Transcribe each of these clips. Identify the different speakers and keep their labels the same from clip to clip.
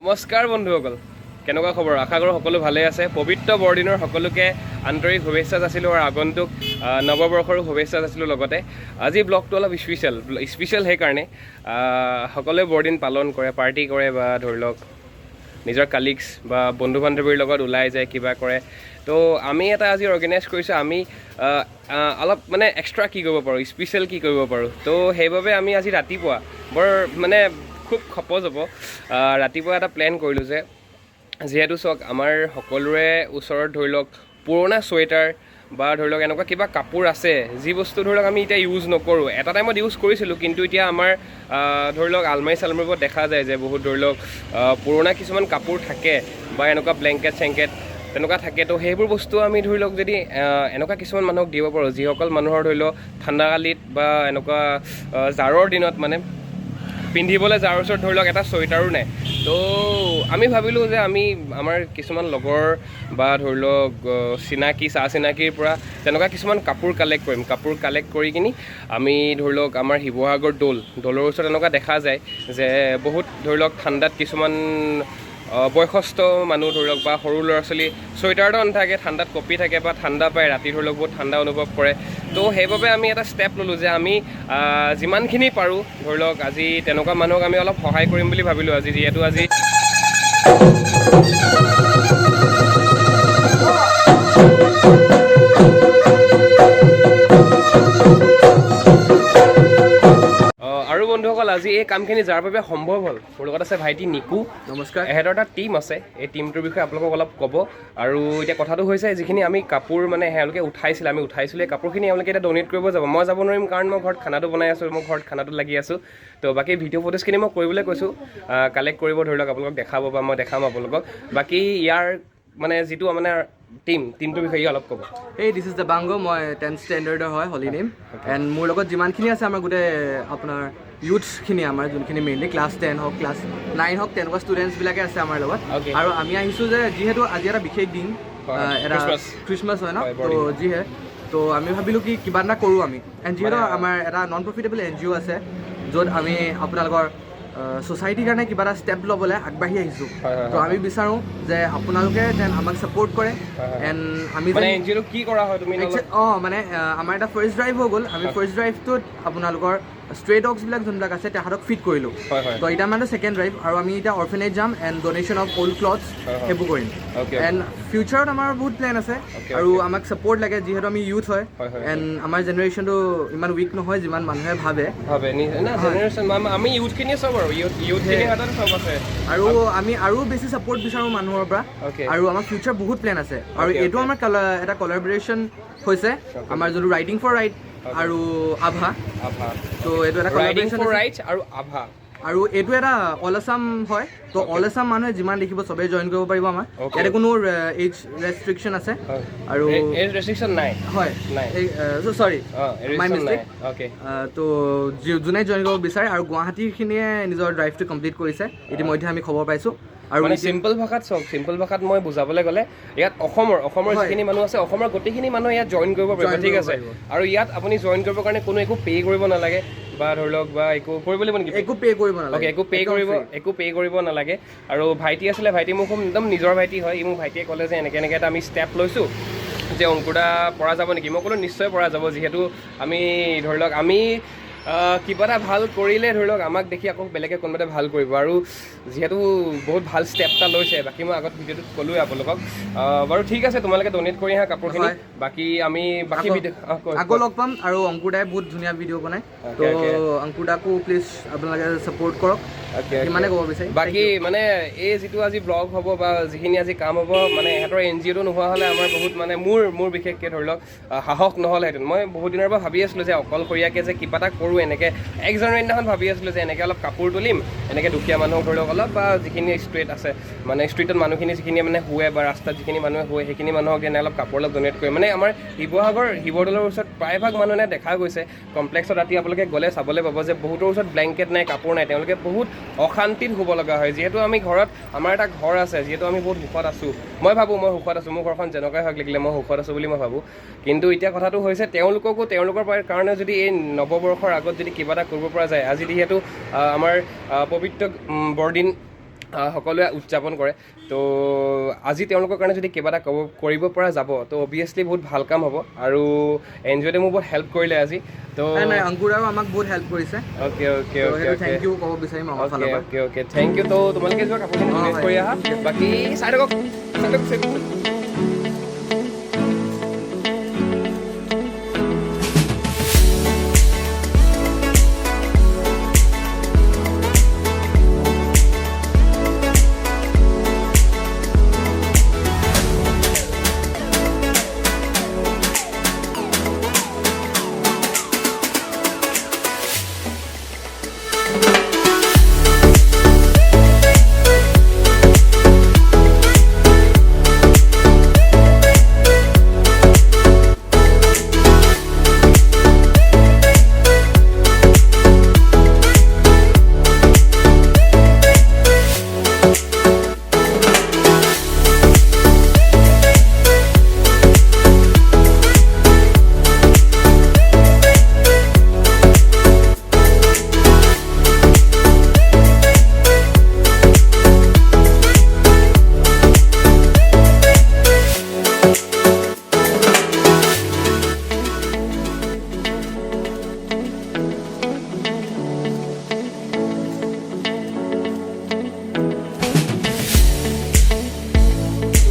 Speaker 1: নমস্কাৰ বন্ধুসকল, কেনেকুৱা খবৰ? আশা কৰোঁ সকলো ভালেই আছে। পবিত্ৰ বৰদিনৰ সকলোকে আন্তৰিক শুভেচ্ছা যাচিলোঁ আৰু আগন্তুক নৱবৰ্ষৰো শুভেচ্ছা যাচিলোঁ। লগতে আজি ব্লগটো অলপ স্পেচিয়েল। স্পেচিয়েল সেইকাৰণে সকলোৱে বৰদিন পালন কৰে, পাৰ্টি কৰে বা ধৰি লওক নিজৰ কালিগছ বা বন্ধু বান্ধৱীৰ লগত ওলাই যায়, কিবা কৰে। তো আমি এটা আজি অৰ্গেনাইজ কৰিছোঁ, আমি আহ, আহ, অলপ মানে এক্সট্ৰা কি কৰিব পাৰোঁ, স্পেচিয়েল কি কৰিব পাৰোঁ। তো সেইবাবে আমি আজি ৰাতিপুৱা বৰ মানে খুব খপজ হ'ব, ৰাতিপুৱা এটা প্লেন কৰিলোঁ যে যিহেতু চাওক, আমাৰ সকলোৰে ওচৰত ধৰি লওক পুৰণা চুৱেটাৰ বা ধৰি লওক এনেকুৱা কিবা কাপোৰ আছে, যি বস্তু ধৰি লওক আমি এতিয়া ইউজ নকৰোঁ। এটা টাইমত ইউজ কৰিছিলোঁ, কিন্তু এতিয়া আমাৰ ধৰি লওক আলমাৰি চালমাৰিবোৰত দেখা যায় যে বহুত ধৰি লওক পুৰণা কিছুমান কাপোৰ থাকে বা এনেকুৱা ব্লেংকেট চেংকেট তেনেকুৱা থাকে। তো সেইবোৰ বস্তু আমি ধৰি লওক যদি এনেকুৱা কিছুমান মানুহক দিব পাৰোঁ, যিসকল মানুহৰ ধৰি লওক ঠাণ্ডাকালিত বা এনেকুৱা জাৰৰ দিনত মানে পিন্ধিবলৈ যাৰ ওচৰত ধৰি লওক এটা চুৱেটাৰো নাই। তো আমি ভাবিলোঁ যে আমি আমাৰ কিছুমান লগৰ বা ধৰি লওক চিনাকি চা চিনাকিৰ পৰা তেনেকুৱা কিছুমান কাপোৰ কালেক্ট কৰিম। কাপোৰ কালেক্ট কৰি কিনি আমি ধৰি লওক আমাৰ শিৱসাগৰ দৌলৰ ওচৰত এনেকুৱা দেখা যায় যে বহুত ধৰি লওক ঠাণ্ডাত কিছুমান বয়সস্থ মানুহ ধৰি লওক বা সৰু ল'ৰা ছোৱালী চুৱেটাৰ এটা নাথাকে, ঠাণ্ডাত কঁপি থাকে বা ঠাণ্ডা পায়, ৰাতি ধৰি লওক বহুত ঠাণ্ডা অনুভৱ কৰে। তো সেইবাবে আমি এটা ষ্টেপ ল'লোঁ যে আমি যিমানখিনি পাৰোঁ ধৰি লওক আজি তেনেকুৱা মানুহক আমি অলপ সহায় কৰিম বুলি ভাবিলোঁ। আজি যিহেতু আজি আৰু বন্ধুসকল, আজি এই কামখিনি যাৰ বাবে সম্ভৱ হ'ল, মোৰ লগত আছে ভাইটি নিকু।
Speaker 2: নমস্কাৰ।
Speaker 1: এহেঁতৰ এটা টীম আছে, এই টীমটোৰ বিষয়ে আপোনালোকক অলপ ক'ব। আৰু এতিয়া কথাটো হৈছে, যিখিনি আমি কাপোৰ মানে এওঁলোকে উঠাইছিলে, আমি উঠাইছিলোঁ, এই কাপোৰখিনি এওঁলোকে এতিয়া ডনেট কৰিব যাব। মই যাব নোৱাৰিম, কাৰণ মই ঘৰত খানাটো বনাই আছোঁ, মই ঘৰত খানাটোত লাগি আছোঁ। তো বাকী ভিডিঅ' ফুটেজখিনি মই কৰিবলৈ কৈছোঁ, কালেক্ট কৰিব, ধৰি লওক আপোনালোকক দেখাব বা মই দেখাম আপোনালোকক। বাকী ইয়াৰ মানে যিটো মানে টীমটোৰ বিষয়ে ই অলপ ক'ব।
Speaker 2: এই this is the বাংগ, মই 10th ষ্টেণ্ডাৰ্ডৰ হয়, হলি নেম। এণ্ড মোৰ লগত যিমানখিনি আছে, আমাৰ গোটেই আপোনাৰ ইউথছখিনি, আমাৰ যোনখিনি মেইনলি ক্লাছ 10 হওক, ক্লাছ 9 হওক, তেনেকুৱা ষ্টুডেণ্টছবিলাকে আছে আমাৰ লগত। আৰু আমি আহিছোঁ যে যিহেতু আজি এটা বিশেষ দিন, এটা
Speaker 1: খ্ৰীষ্টমাছ।
Speaker 2: খ্ৰীষ্টমাছ হয় ন?
Speaker 1: হয়,
Speaker 2: তো
Speaker 1: বৰদিন।
Speaker 2: যিহে তো আমি ভাবিলোঁ কি কিবা এটা কৰোঁ আমি। এণ্ড যিহেতু আমাৰ এটা নন প্ৰফিটেবল এনজিঅ' আছে, য'ত আমি আপোনালোকৰ ছ'চাইটিৰ কাৰণে কিবা এটা ষ্টেপ ল'বলৈ আগবাঢ়ি আহিছোঁ।
Speaker 1: হয়, হয়,
Speaker 2: তো আমি বিচাৰোঁ যে আপোনালোকে যেন আমাক ছাপৰ্ট কৰে
Speaker 1: হয়, হয়।
Speaker 2: এণ্ড আমি
Speaker 1: মানে
Speaker 2: যেন
Speaker 1: এনজিঅ'টো কি কৰা হয় তুমি অলপ
Speaker 2: অঁ, মানে আমাৰ এটা ফাৰ্ষ্ট ড্ৰাইভ হৈ গ'ল। আমি ফাৰ্ষ্ট ড্ৰাইভটোত আপোনালোকৰ ষ্ট্ৰে ডগছবিলাক যোনবিলাক আছে, তাহাঁতক ফিড কৰিলোঁ।
Speaker 1: হয় হয়
Speaker 2: তো এতিয়া মানে ছেকেণ্ড ড্ৰাইভ আৰু আমি এতিয়া অৰফেনেজ যাম and donation of old clothes
Speaker 1: হয়, হয়।
Speaker 2: সেইবোৰ কৰিম। এণ্ড ফিউচাৰত আমাৰ বহুত প্লেন আছে আৰু আমাক ছাপৰ্ট লাগে, যিহেতু আমি ইউথ হয়।
Speaker 1: হয়, হয়,
Speaker 2: এণ্ড আমাৰ জেনেৰেশ্যনটো ইমান উইক নহয় যিমান মানুহে ভাবে।
Speaker 1: ভাবে না, জেনেৰেশ্যন আমি ইউথখিনিয়ে চব আৰু ইউথখিনিৰ হাততে চব আছে।
Speaker 2: আৰু আমি আৰু বেছি ছাপৰ্ট বিচাৰোঁ মানুহৰ পৰা। আৰু আমাৰ ফিউচাৰ বহুত প্লেন আছে আৰু এইটো আমাৰ এটা কলাবৰেশ্যন হৈছে, আমাৰ যোনটো ৰাইডিং ফৰ ৰাইট আৰু আভা।
Speaker 1: আভা।
Speaker 2: তো এইটো এটা
Speaker 1: ৰাইডিং
Speaker 2: কলাবৰেশ্যন
Speaker 1: ফৰ ৰাইটছ আৰু আভা।
Speaker 2: আৰু এইটো এটা অল আছাম হয়। তো অল আছাম মানুহে যিমান দেখিব, চবেই জইন কৰিব পাৰিব আমাৰ। ইয়াতে কোনো এইজ ৰেষ্ট্ৰিকশ্যন আছে আৰু
Speaker 1: এজ ৰেষ্ট্ৰিকশ্যন নাই?
Speaker 2: হয়।
Speaker 1: নাই।
Speaker 2: চৰি, মাই
Speaker 1: ৰেষ্ট্ৰিকশ্যন নাই।
Speaker 2: মিষ্টেক। তো যোনে জইন কৰিব বিচাৰে আৰু গুৱাহাটীৰখিনিয়ে নিজৰ ড্ৰাইভটো কমপ্লিট কৰিছে ইতিমধ্যে, আমি খবৰ পাইছোঁ। আৰু
Speaker 1: মানে চিম্পল ভাষাত চাওক, চিম্পল ভাষাত মই বুজাবলৈ গ'লে ইয়াত অসমৰ যিখিনি মানুহ আছে, অসমৰ গোটেইখিনি মানুহ ইয়াত জইন কৰিব পাৰিব।
Speaker 2: Join
Speaker 1: ঠিক
Speaker 2: কৰিব
Speaker 1: আছে।
Speaker 2: পাৰিব।
Speaker 1: আৰু ইয়াত আপুনি জইন কৰিবৰ কাৰণে কোনো একো পে' কৰিব নালাগে বা ধৰি লওক বা একো কৰিব লাগিব নেকি?
Speaker 2: একো পে' কৰিব নালাগে।
Speaker 1: অ'কে, একো পে'
Speaker 2: একদম
Speaker 1: কৰিব
Speaker 2: free।
Speaker 1: একো পে' কৰিব নালাগে। আৰু ভাইটি আছিলে, ভাইটি মোৰ খুব একদম নিজৰ ভাইটি হয়। ই মোক ভাইটিয়ে ক'লে যে এনেকৈ এনেকৈ এটা আমি ষ্টেপ লৈছোঁ যে অংকুৰদা, পৰা যাব নেকি? মই ক'লোঁ নিশ্চয় পৰা যাব, যিহেতু আমি ধৰি লওক আমি কিবা এটা ভাল কৰিলে ধৰি লওক আমাক দেখি আকৌ বেলেগে কোনোবা এটা ভাল কৰিব। আৰু যিহেতু বহুত ভাল ষ্টেপ এটা লৈছে, বাকী মই আগত ভিডিঅ'টোত ক'লোৱে আপোনালোকক। বাৰু ঠিক আছে, তোমালোকে ডনেট কৰি আহা কাপোৰখিনি। বাকী আমি বাকী ভিডিঅ'
Speaker 2: আকৌ লগ পাম। আৰু অংকুৰ দাই বহুত ধুনীয়া ভিডিঅ' বনায়। তো
Speaker 1: okay.
Speaker 2: অংকুৰ দাকো প্লিজ আপোনালোকে ছাপৰ্ট কৰক। ইমানে ক'ব বিচাৰিম।
Speaker 1: বাকী মানে এই যিটো আজি ব্লগ হ'ব বা যিখিনি আজি কাম হ'ব, মানে ইহঁতৰ এনজিঅ'টো নোহোৱা হ'লে আমাৰ বহুত মানে মোৰ বিশেষকৈ ধৰি লওক সাহস নহ'লহেঁতেন। মই বহুত দিনৰ পৰা ভাবি আছিলোঁ যে অকলশৰীয়াকৈ যে কিবা এটা কৰোঁ। এনেকৈ 1 জানুৱাৰী দিনাখন ভাবি আছিলোঁ যে এনেকৈ অলপ কাপোৰ তুলিম, এনেকৈ দুখীয়া মানুহক ধৰি লওক অলপ বা যিখিনি ষ্ট্ৰীট আছে, মানে ষ্ট্ৰীটত মানুহখিনি যিখিনি মানে শুৱে বা ৰাস্তাত যিখিনি মানুহে শুৱে, সেইখিনি মানুহক এনে অলপ কাপোৰ অলপ ডনেট কৰিম। মানে আমাৰ শিৱসাগৰ শিৱদৌলৰ ওচৰত প্ৰায়ভাগ মানুহে দেখা গৈছে, কমপ্লেক্সত ৰাতি আপোনালোকে গ'লে চাবলৈ পাব যে বহুতৰ ওচৰত ব্লেংকেট নাই, কাপোৰ নাই, তেওঁলোকে বহুত অশান্তিত শুব লগা হয়। যিহেতু আমি ঘৰত আমাৰ এটা ঘৰ আছে, যিহেতু আমি বহুত সুখত আছোঁ, মই ভাবোঁ মই সুখত আছোঁ। মোৰ ঘৰখন যেনেকুৱাই হওক লাগিলে মই সুখত আছোঁ বুলি মই ভাবোঁ। কিন্তু এতিয়া কথাটো হৈছে, তেওঁলোককো তেওঁলোকৰ কাৰণে যদি এই নৱবৰ্ষৰ আগত যদি কিবা এটা কৰিব পৰা যায়, আজি যিহেতু আমাৰ পবিত্ৰ বৰদিন সকলোৱে উদযাপন কৰে। তো আজি তেওঁলোকৰ কাৰণে যদি কিবা এটা কৰিব পৰা যাব, তো অভিয়াছলি বহুত ভাল কাম হ'ব। আৰু এন জি অ'তে মোক বহুত হেল্প কৰিলে আজি। তো
Speaker 2: নাই, অংকুৰাও আমাক বহুত হেল্প কৰিছে।
Speaker 1: অ'কে অ'কে
Speaker 2: তো
Speaker 1: অ'কে
Speaker 2: সেইটো
Speaker 1: অ'কে
Speaker 2: thank U ক'ব বিচাৰিম আমাৰ
Speaker 1: অ'কে
Speaker 2: ফালৰ পৰা।
Speaker 1: Okay okay, thank U. তো তোমালোকে যোৱা, কাপোৰখিনি ডনেট কৰি আহা। বাকী চাই থাকক, চাই থাকক, চাই থাকক।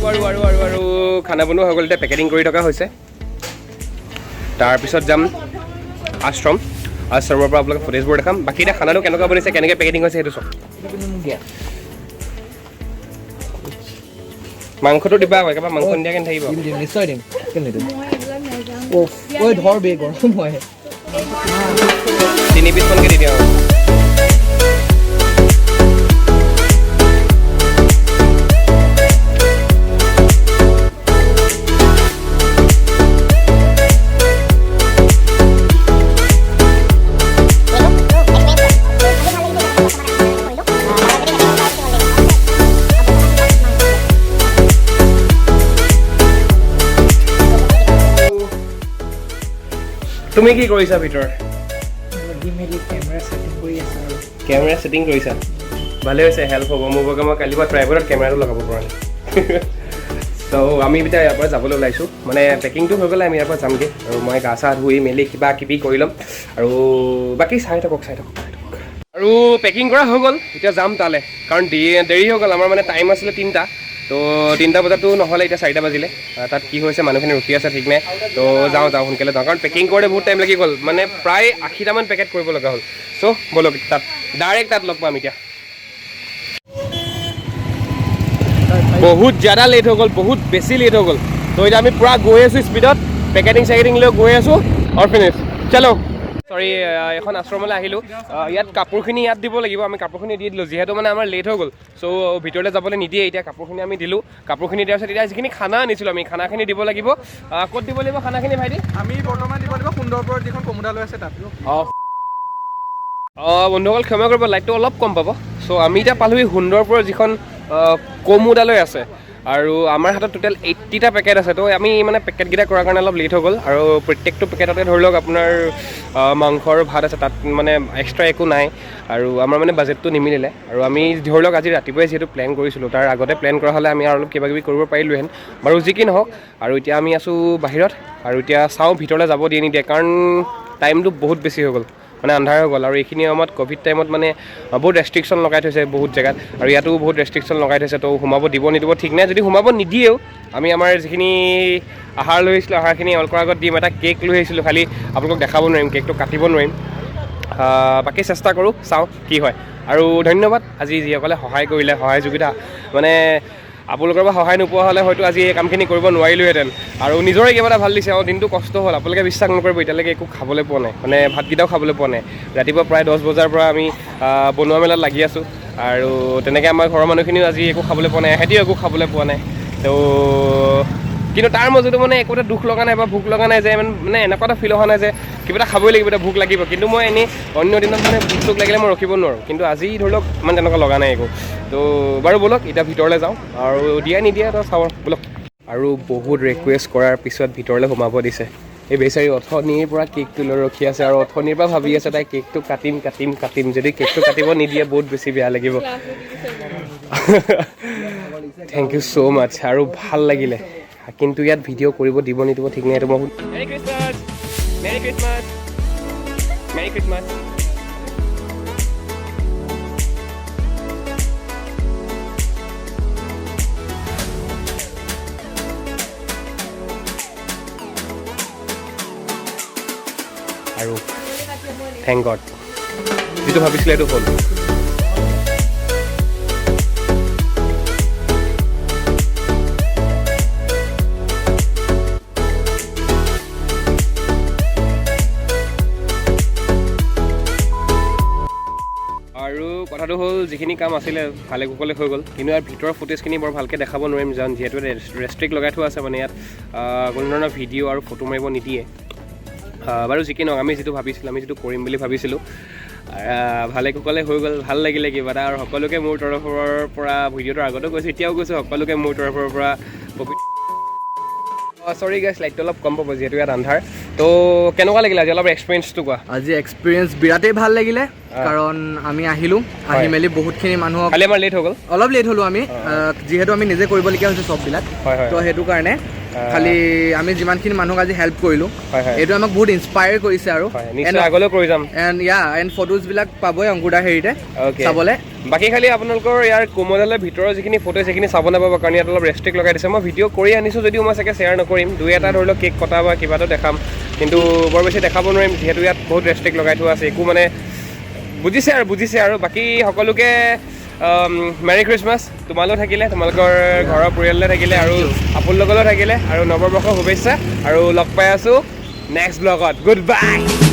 Speaker 1: আৰু আৰু আৰু আৰু খানা বনোৱা হৈ গ'ল, এতিয়া পেকেটিং কৰি থকা হৈছে। তাৰপিছত যাম আশ্ৰম। আশ্ৰমৰ পৰা আপোনালোকে ফুটেজবোৰ দেখাম। বাকী এতিয়া খানাটো কেনেকুৱা বনিছে, কেনেকৈ পেকেটিং হৈছে, সেইটো চাওক। মাংসটো দিবা আকৌ, একেবাৰে মাংস নিদিয়াকৈ নাথাকিব।
Speaker 2: দিম দিম, নিশ্চয় দিম, কেলে নিদিম? ঐ ধৰ বে, গৰম হয়।
Speaker 1: তিনি পিচমানকৈ দি দিয়া আৰু। তুমি কি কৰিছা ভিতৰত?
Speaker 3: লাগি মেলি কেমেৰা ছেটিং কৰি আছোঁ আৰু।
Speaker 1: কেমেৰা ছেটিং কৰিছা, ভালে হৈছে, হেল্প হ'ব মোৰ বাবে। মই কালিৰ পৰা ট্ৰাইপডত কেমেৰাটো লগাব পৰা নাই। ত' আমি এতিয়া ইয়াৰ পৰা যাবলৈ ওলাইছোঁ, মানে পেকিংটো হৈ গ'লে আমি ইয়াৰ পৰা যামগৈ। আৰু মই গা চা ধুই মেলি কিবা কিবি কৰি ল'ম। আৰু বাকী চাই থাকক, চাই থাকক, চাই থাকক। আৰু পেকিং কৰা হৈ গ'ল, এতিয়া যাম তালৈ, কাৰণ দেৰি হৈ গ'ল। আমাৰ মানে টাইম আছিলে 3টা, তো 3টা বজাতো নহ'লে, এতিয়া 4টা বাজিলে। তাত কি হৈছে, মানুহখিনি ৰখি আছে ঠিক নাই। তো যাওঁ যাওঁ, সোনকালে যাওঁ, কাৰণ পেকিং কৰোঁতে বহুত টাইম লাগি গ'ল, মানে প্ৰায় 80টামান পেকেট কৰিব লগা হ'ল। চ' ব'লক, তাত ডাইৰেক্ট তাত লগ পাম। এতিয়া বহুত জ্যাদা লেট হৈ গ'ল, বহুত বেছি লেট হৈ গ'ল। তো এতিয়া আমি পূৰা গৈ আছোঁ স্পীডত, পেকেটিং চেকেটিং লৈ গৈ আছোঁ আৰু ফিনিছ। চলো, চৰি, এখন আশ্ৰমলৈ আহিলোঁ। ইয়াত কাপোৰখিনি ইয়াত দিব লাগিব, আমি কাপোৰখিনি দি দিলোঁ, যিহেতু মানে আমাৰ লেট হৈ গ'ল। চ' ভিতৰলৈ যাবলৈ নিদিয়ে। এতিয়া কাপোৰখিনি আমি দিলোঁ। কাপোৰখিনি দিয়াৰ পিছত এতিয়া যিখিনি খানা আনিছিলোঁ আমি, খানাখিনি দিব লাগিব। ক'ত দিব লাগিব খানাখিনি ভাইটি?
Speaker 2: আমি বৰ্তমান দিব লাগিব সুন্দৰপুৰত যিখন কমুদালৈ আছে তাত।
Speaker 1: অঁ অঁ বন্ধুসকল, ক্ষমা কৰিব, লাইটটো অলপ কম পাব। চ' আমি এতিয়া পালোহি সুন্দৰপুৰৰ যিখন কমুদালৈ আছে। আৰু আমাৰ হাতত টোটেল 80টা পেকেট আছে। তো আমি মানে পেকেটকেইটা কৰাৰ কাৰণে অলপ লেট হৈ গ'ল। আৰু প্ৰত্যেকটো পেকেটতে ধৰি লওক আপোনাৰ মাংস আৰু ভাত আছে, তাত মানে এক্সট্ৰা একো নাই। আৰু আমাৰ মানে বাজেটটো নিমিলিলে। আৰু আমি ধৰি লওক আজি ৰাতিপুৱাই যিহেতু প্লেন কৰিছিলোঁ, তাৰ আগতে প্লেন কৰা হ'লে আমি আৰু অলপ কিবা কিবি কৰিব পাৰিলোহেঁতেন। বাৰু যি কি নহওক, আৰু এতিয়া আমি আছোঁ বাহিৰত। আৰু এতিয়া চাওঁ ভিতৰলৈ যাব দিয়ে নিদিয়ে, কাৰণ টাইমটো বহুত বেছি হৈ গ'ল, মানে আন্ধাৰ হৈ গ'ল। আৰু এইখিনি সময়ত ক'ভিড টাইমত মানে বহুত ৰেষ্ট্ৰিকশ্যন লগাই থৈছে বহুত জেগাত, আৰু ইয়াতো বহুত ৰেষ্ট্ৰিকশ্যন লগাই থৈছে। তো সোমাব দিব নিদিব ঠিক নাই। যদি সোমাব নিদিয়েও, আমি আমাৰ যিখিনি আহাৰ লৈ আহিছিলোঁ, আহাৰখিনি এওঁলোকৰ আগত দিম। এটা কেক লৈ আহিছিলোঁ, খালি আপোনালোকক দেখাব নোৱাৰিম, কেকটো কাটিব নোৱাৰিম। বাকী চেষ্টা কৰোঁ, চাওঁ কি হয়। আৰু ধন্যবাদ আজি যিসকলে সহায় কৰিলে, সহায় যোগিতা, মানে আপোনালোকৰ পৰা সহায় নোপোৱা হ'লে হয়তো আজি এই কামখিনি কৰিব নোৱাৰিলোহেঁতেন। আৰু নিজৰে কিবা এটা ভাল দিছে। আৰু দিনটো কষ্ট হ'ল, আপোনালোকে বিশ্বাস নকৰিব, এতিয়ালৈকে একো খাবলৈ পোৱা নাই, মানে ভাতকেইটাও খাবলৈ পোৱা নাই। ৰাতিপুৱা প্ৰায় 10 বজাৰ পৰা আমি বনোৱা মেলাত লাগি আছোঁ। আৰু তেনেকৈ আমাৰ ঘৰৰ মানুহখিনিও আজি একো খাবলৈ পোৱা নাই, এহেঁতিও একো খাবলৈ পোৱা নাই। তো কিন্তু তাৰ মাজতো মানে একো এটা দুখ লগা নাই বা ভোক লগা নাই, যে মানে এনেকুৱা এটা ফিল অহা নাই যে কিবা এটা খাবই লাগিব, এটা ভোক লাগিব। কিন্তু মই এনেই অন্য দিনত মানে ভোক চোক লাগিলে মই ৰখিব নোৱাৰোঁ, কিন্তু আজি ধৰি লওক মানে তেনেকুৱা লগা নাই একো। তো বাৰু ব'লক, এতিয়া ভিতৰলৈ যাওঁ, আৰু দিয়া নিদিয়া তো চাওঁ ব'লক। আৰু বহুত ৰিকুৱেষ্ট কৰাৰ পিছত ভিতৰলৈ সোমাব দিছে। এই বেচাৰী অথনিৰ পৰা কেকটো লৈ ৰখি আছে, আৰু অথনিৰ পৰা ভাবি আছে তাই কেকটো কাটিম কাটিম কাটিম। যদি কেকটো কাটিব নিদিয়ে বহুত বেছি বেয়া লাগিব। Thank you so much আৰু ভাল লাগিলে। কিন্তু ইয়াত ভিডিঅ' কৰিব দিব নিদিব ঠিক নাই, এইটো মই। Merry Christmas, Merry Christmas, Merry Christmas. আৰু thank god, যিটো ভাবিছিলে সেইটো হ'ল। আৰু কথাটো হ'ল, যিখিনি কাম আছিলে ভালে কুশলে হৈ গ'ল। কিন্তু ইয়াৰ ভিতৰৰ ফুটেজখিনি বৰ ভালকৈ দেখাব নোৱাৰিম যাম, যিহেতু ৰেষ্ট্ৰিক্ট লগাই থোৱা আছে। মানে ইয়াত কোনো ধৰণৰ ভিডিঅ' আৰু ফটো মাৰিব নিদিয়ে। বাৰু যি কি নহওক, আমি যিটো ভাবিছিলোঁ, আমি যিটো কৰিম বুলি ভাবিছিলোঁ, ভালে কুশলে হৈ গ'ল। ভাল লাগিলে কিবা এটা। আৰু সকলোকে মোৰ তৰফৰ পৰা, ভিডিঅ'টোৰ আগতো কৈছোঁ, এতিয়াও কৈছোঁ, সকলোকে মোৰ তৰফৰ পৰা চৰি গাইছ, লাইটটো অলপ কম পাব যিহেতু ইয়াত আন্ধাৰ। তো কেনেকুৱা লাগিলে আজি অলপ এক্সপিৰিয়েঞ্চটো কোৱা।
Speaker 2: আজি এক্সপিৰিয়েঞ্চ বিৰাটেই ভাল লাগিলে, কাৰণ আমি আহিলোঁ, আহি মেলি বহুতখিনি মানুহক
Speaker 1: খালি আমাৰ লেট হৈ গ'ল।
Speaker 2: অলপ লেট হ'লোঁ আমি, যিহেতু আমি নিজে কৰিবলগীয়া হৈছে চববিলাক।
Speaker 1: হয় হয়
Speaker 2: তো সেইটো কাৰণে খালি আমি যিমানখিনি মানুহক আজি হেল্প কৰিলোঁ,
Speaker 1: হয় হয়
Speaker 2: এইটো আমাক বহুত ইনস্পায়াৰ কৰিছে আৰু
Speaker 1: হয়, নিশ্চয় আগলৈও কৰি যাম।
Speaker 2: এণ্ড ইয়া, এণ্ড ফটোজবিলাক পাবই অংকুৰদাৰ হেৰিতে চাবলৈ।
Speaker 1: বাকী খালি আপোনালোকৰ ইয়াৰ কোমলালৰ ভিতৰৰ যিখিনি ফটো, সেইখিনি চাব নাপাব, কাৰণ ইয়াত অলপ ৰেষ্ট্ৰিক্ট লগাই দিছে। মই ভিডিঅ' কৰি আনিছোঁ যদিও মই চাগে শ্বেয়াৰ নকৰিম। দুই এটা ধৰি লওক কেক কটা বা কিবা এটা দেখাম, কিন্তু বৰ বেছি দেখাব নোৱাৰিম, যিহেতু ইয়াত বহুত ৰেষ্ট্ৰিক্ট লগাই থোৱা আছে। একো মানে বুজিছে আৰু, বুজিছে আৰু। বাকী সকলোকে মেৰী খ্ৰীষ্টমাছ। তোমালৈও থাকিলে, তোমালোকৰ ঘৰৰ পৰিয়াললৈ থাকিলে আৰু আপোনালোকলৈও থাকিলে আৰু নৱবৰ্ষৰ শুভেচ্ছা। আৰু লগ পাই আছোঁ নেক্সট ব্লগত। Good bye.